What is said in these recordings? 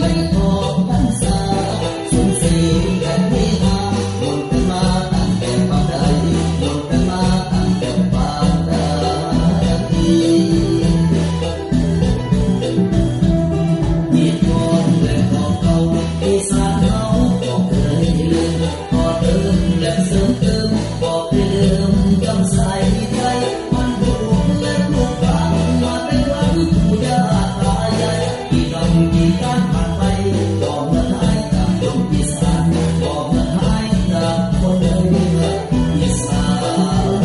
ອອກພັນສາ ສຸນເສກັນເຮຮາ ມ່ວນກັນມາຕັ້ງແຕ່ປານໃດ ມ່ວນກັນມາຕັ້ງແຕ່ປານໃດ. ມີກ່ອນແລະຂອງເກົ່າ ອີສານເຮົາກໍເຄີຍເລີຍ ກໍເຕີມແລະເສີມເຕີມ ກໍເຄີຍເລີ່ມຈຳໃສ່ໃຈ ມັນຜູ້ແລະຜູ້ຟັງ ມາແຕ່ວັນປູ່ຍ່າຕາຍາຍ ປີກຳປີການຜ່ານໄປ ກໍເໝືອນຫາຍຈາກຄົນອີສານ ກໍເໝືອນຫາຍຈາກຄົນເມືອງອີສານ.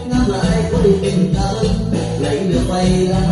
ງາມຫຼາຍ ບໍ່ໄດ້ເປັນຕາເບິ່ງ ໄຫຼເຫຼືອໄປລະ